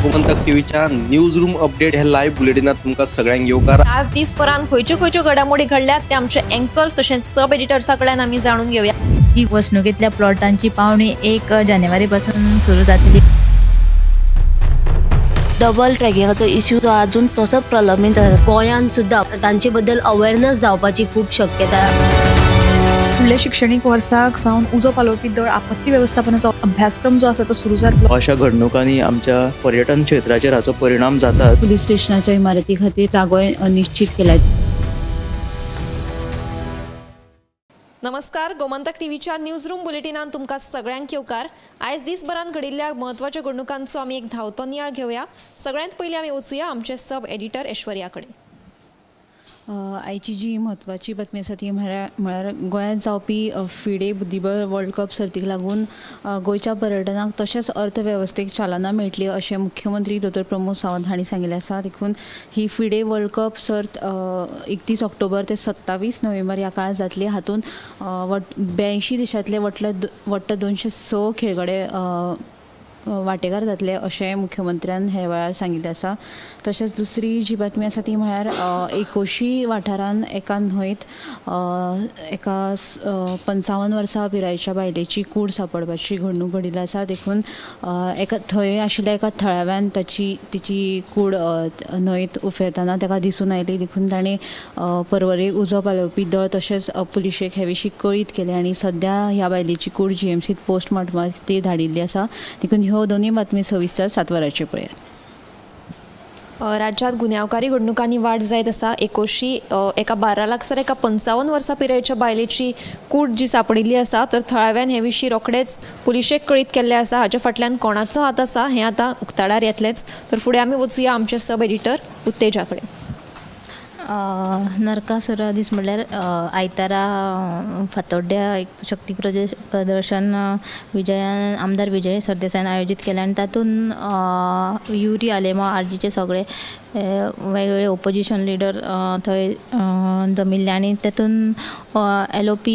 गोमंतक टीव्हीच्या news room update ह्या live बुलेटिनात तुमकां सगळ्यांक येवकार। आज दिसभरान खंयच्यो खंयच्यो घडामोडी घडल्यात ते आमचे अँकर्स तशेंच सब एडिटर्सा कडल्यान आमी जाणून घेवया। ही वसणुकेंतल्या प्लॉटांची पावणी 1 जानेवारी पासून सुरू जातली। डबल ट्रॅकिंगाचो इश्यू जो अजून तसोच प्रलंबीत आसा। गोंयांत सुद्दां तांचे बद्दल अवेअरनेस जावपाची खूब शक्यता। फुडल्या शिक्षणीक वर्साक सावन उजो पालोवपी दळ आपत्ती वेवस्थापनाचो अभ्यासक्रम जो आसा तो सुरू जातलो। अशा घडणुकांनी आमच्या पर्यटन क्षेत्राचेर हाचो परिणाम जाता। पुलीस स्टेशनाच्या इमारती खातीर जागो निश्चित केला। नमस्कार, गोमंतक टीव्हीच्या न्यूज रूम बुलेटिनान तुमकां सगळ्यांक येवकार। आयज दिसभरान घडिल्ल्या म्हत्वाच्या घडणुकांचो आमी एक धांवतो नियाळ घेवया। सगळ्यांत पयलीं आमी वचुया आमचे सब एडिटर ऐश्वर्या कडेन। आयची जी म्हत्वाची बातमी आसा ती म्हळ्यार गोंयांत जावपी फिडे बुद्धिबळ वर्ल्ड कप सर्तीक लागून गोंयच्या पर्यटनाक तशेंच अर्थवेवस्थेक चालना मेळटली अशें मुख्यमंत्री डॉ. प्रमोद सावंत हांणी सांगिल्लें आसा। देखून ही फिडे वर्ल्ड कप सर्त 31 ऑक्टोबर ते 27 नोव्हेंबर ह्या काळांत जातली। हातूंत 82 देशांतले वट्ट 206 खेळगडे वांटेकार जातले अशें मुख्यमंत्र्यान हे वेळार सांगिल्लें आसा। तशेंच दुसरी जी बातमी आसा ती म्हळ्यार एकोशी वाठारान एका न्हंयत एका 55 वर्सां पिरायेच्या बायलेची कूड सांपडपाची घडणूक घडिल्ली आसा। देखून एका थंय आशिल्ल्या एका थळाव्यान तिची कूड न्हंयत उफेतना ताका दिसून आयली। देखून ताणें पर्वरे उजो पालोवपी दळ तशेंच पुलिशेक हे विशीं कळीत केलें आनी सद्या ह्या बायलेची कूड जीएमसीत पोस्टमार्टमाक ती धाडिल्ली आसा। देखून ह्यो दोनूय बातमी सविस्तर 7 वरांचेर पळयात। राज्यात गुन्यांवकारी घडणुकांनी वाड जायत आसा। एकोशी एका 12 लागसार एका 55 वर्सां पिरायेच्या बायलेची कूड जी सांपडिल्ली आसा तर थळाव्यान हे विशीं रोखडेच पुलिशेक कळीत केल्लें आसा। हाच्या फाटल्यान कोणाचो हात आसा हें आतां उक्ताडार येतलेंच। तर फुडें आमी वचुया आमचे सब एडिटर उत्तेजा कडेन। नरकासुरा दीस म्हणल्यार आयतारा फातोड्ड्या एक शक्ती प्रदर्शन विजयान आमदार विजय सरदेसायान आयोजीत केलें आनी तातूंत युरी आलेमाव आरजीचे सगळे वेगवेगळे ओपोजिशन लिडर थंय जमिल्ले आनी तातूंत LOP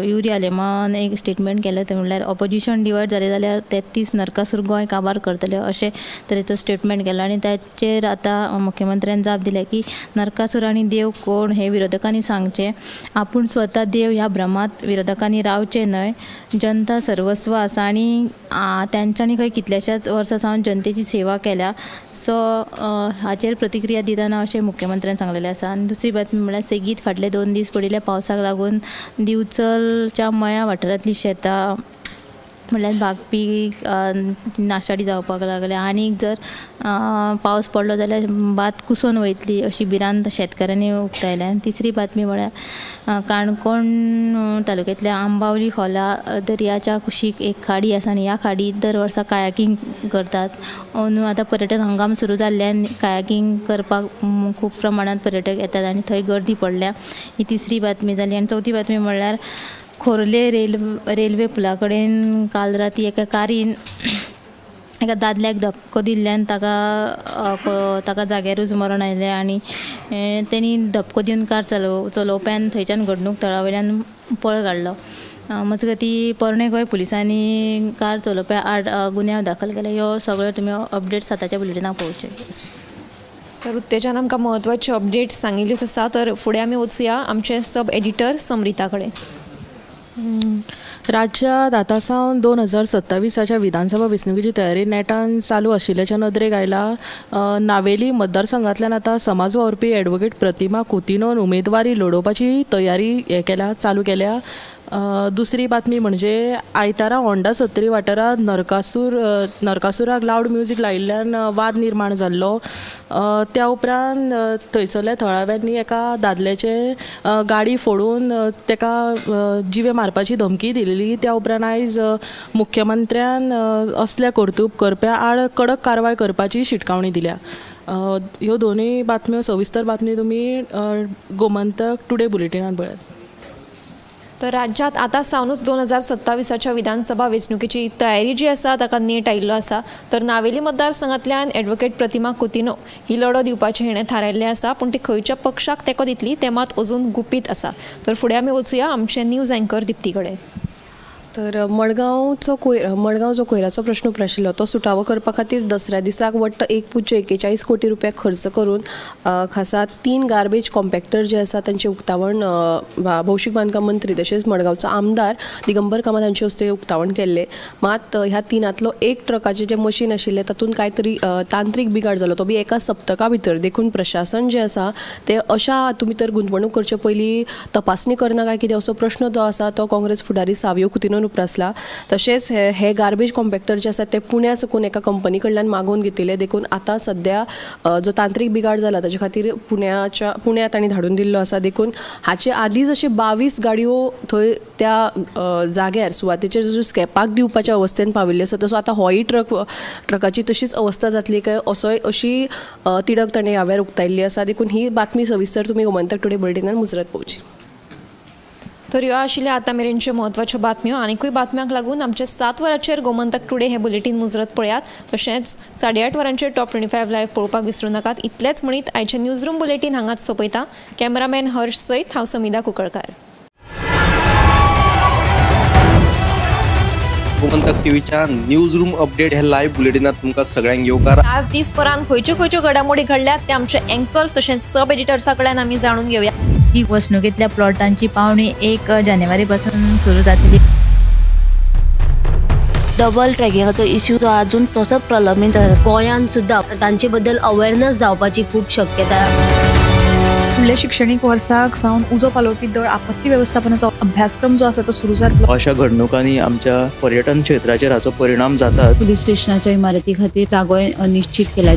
Yuri आलेमावान एक स्टेटमेंट केलें तें म्हणल्यार ऑपोजिशन डिवायड जालें जाल्यार 33 नरकासूर गोंय काबार करतले अशें तरेचो स्टेटमेंट केलो आनी ताचेर आतां मुख्यमंत्र्यान जाप दिल्या की नरकासूर आनी देव कोण हे विरोधकांनी सांगचें, आपूण स्वता देव ह्या भ्रमांत विरोधकांनी रावचें न्हय। जनता सर्वस्व आसा आनी तांच्यांनी खंय कितल्याशाच वर्सां सावन जनतेची सेवा केल्या। सो हाचेर प्रतिक्रिया दितना अशें मुख्यमंत्र्यान सांगलेलें आसा। आनी दुसरी बातमी म्हळ्यार सेगीत फाटले 2 दीस पडिल्ल्या पावसाक लागून दिवचलच्या मया वाठारांतली शेतां म्हणल्यार भागपीक नाशाडी जावपाक लागल्या आनी जर पावस पडलो जाल्यार भात कुसोवन वयतली अशी भिरांत शेतकारांनी उक्तायल्या। आनी तिसरी बातमी म्हळ्यार काणकोण तालुक्यांतल्या आंबावली खोला दर्याच्या कुशीक एक खाडी आसा आनी ह्या खाडीत दर वर्सा कायाकींग करतात। अंदू आतां पर्यटन हंगाम सुरू जाल्ल्यान कायाकींग करपाक खूब प्रमाणांत पर्यटक येतात आनी थंय गर्दी पडल्या। ही तिसरी बातमी जाली। आनी चवथी बातमी म्हळ्यार खोर्ले रेल्वे पुला कडेन काल राती एका कारीन एका दादल्याक धपको दिल्ल्यान ताका जाग्यारूच मरण आयलें आनी तेणी धपको दिवन कार चलोवप्यान थंयच्यान घडणूक थळा वयल्यान पळ काडलो। मजगतीं पोरणे गोंय पुलिसांनी कार चलोवप्या आड गुन्यांव दाखल केला। ह्यो सगळ्यो तुमी अपडेट 7च्या बुलेटिनाक पळोवच्यो। तर उत्तेजान आमकां म्हत्वाचे अपडेट्स सांगिल्ल्योच आसा। तर फुडें आमी वचुया आमचे सब एडिटर समरिता कडेन। राज्यांत आतां सावन 2027च्या विधानसभा वेंचणुकेची तयारी नेटान चालू आशिल्ल्याच्या नदरेक आयला। नावेली मतदारसंघांतल्यान आतां समाज वावुरपी एडवोकेट प्रतिमा कुतिनोन उमेदवारी लडोवपाची तयारी हे केल्या चालू केल्या। दुसरी बातमी म्हणजे आयतारा होंडा सत्तरी वाठारांत नरकासुराक लावड म्युजीक लायिल्ल्यान वाद निर्माण जाल्लो। त्या उपरांत थंयसरल्या थळाव्यांनी एका दादल्याचे गाडी फोडून ताका जिवे मारपाची धमकी दिलेली। त्या उपरांत आयज मुख्यमंत्र्यान असल्या कर्तुब करप्या आड कडक कारवाय करपाची शिटकावणी दिल्या। ह्यो दोनूय बातम्यो सविस्तर बातमी तुमी गोमंतक टुडे बुलेटिनान पळयात। तर राज्यात आतां सावनूच 2027च्या विधानसभा वेंचणुकेची तयारी जी आसा ताका नेट आयिल्लो आसा। तर नावेली मतदारसंघांतल्यान एडवोकेट प्रतिमा कुतिनो ही लढो दिवपाचें हिणें थारायिल्लें आसा, पूण ती खंयच्या पक्षाक तेंको दितली तें मात अजून गुपीत आसा। तर फुडें आमी वचुया आमचे न्यूज अँकर दिप्ती कडेन। तर मडगांवचो कोयर, मडगांव जो कोयराचो प्रश्न उप्राशिल्लो तो सुटावो करपा खातीर दसऱ्या दिसाक वट्ट 1.41 कोटी रुपया खर्च करून खासा 3 गार्बेज कॉम्पॅक्टर जे आसा तांचें उक्तावण भौशीक बांदकाम मंत्री तशेंच मडगांवचो आमदार दिगंबर कामत हांचे हस्ते उक्तावण केल्लें। मात ह्या 3तलो एक ट्रकाचें जें मशीन आशिल्लें तातूंत कांय तरी तांत्रीक बिगाड जालो, तो बी एका सप्तका भितर। देखून प्रशासन जें आसा तें अशा हातूंत भितर गुंतवणूक करचे पयलीं तपासणी करना काय कितें असो प्रश्न जो आसा तो काँग्रेस फुडारी सावियो कुतिन्होन उप्रासला। तशेंच हे गार्बेज कॉम्पॅक्टर जे आसात ते पुण्या साकून एका कंपनी कडल्यान मागोवन घेतिल्ले, देखून आतां सद्या जो तांत्रीक बिगाड जाला ताजे खातीर पुण्या तांणी धाडून दिल्लो आसा। देखून हाचे आदीं जशे 22 गाडयो थंय त्या जाग्यार सुवातेचेर जो स्क्रॅपाक दिवपाच्या अवस्थेन पाविल्ले आसा तसो आतां होय ट्रकाची तशीच अवस्था जातली काय असोय अशी तिडक ताणें ह्या वेळार उक्तायल्ली आसा। देखून ही बातमी सविस्तर तुमी गोमंतक टुडे बुलेटिनान मुजरत पळोवची। तर ह्यो आशिल्ल्यो आतां मेरेनच्यो म्हत्वाच्यो बातम्यो। आनीकूय बातम्यांक लागून आमच्या 7 वरांचेर गोमंतक टुडे हे बुलेटीन मुजरत पळयात। तशेंच 8:30 वरांचेर टॉप 25 लायव्ह पळोवपाक विसरूं नाकात। इतलेंच म्हणीत आयचें न्यूज रूम बुलेटीन हांगाच सोंपयता। कॅमेरामॅन हर्ष सयत हांव समिधा कुंकळकार। गोमंतक टीव्हीच्या न्यूज रूम अपडेट ह्या लायव्ह बुलेटिनात तुमकां सगळ्यांक येवकार। आज दीसभरान खंयच्यो खंयच्यो घडामोडी घडल्यात ते आमचे एंकर्स तशेंच सब एडिटर्सा कडल्यान आमी जाणून घेवया। ही वसणुकेंतल्या प्लॉटांची पावणी 1 जानेवारी पासून सुरू जातली। डबल ट्रॅकिंगाचो इश्यू जो अजून तसोच प्रलंबीत आसा। गोंयांत सुद्दां तांचे बद्दल अवेअरनेस जावपाची खूब शक्यता। फुडल्या शिक्षणीक वर्साक सावन उजो पालोवपी दळ आपत्ती वेवस्थापनाचो अभ्यासक्रम जो आसा तो सुरू जातलो। अशा घडणुकांनी आमच्या पर्यटन क्षेत्राचेर हाचो परिणाम जाता। पुलीस स्टेशनाच्या इमारती खातीर जागोय निश्चित केला।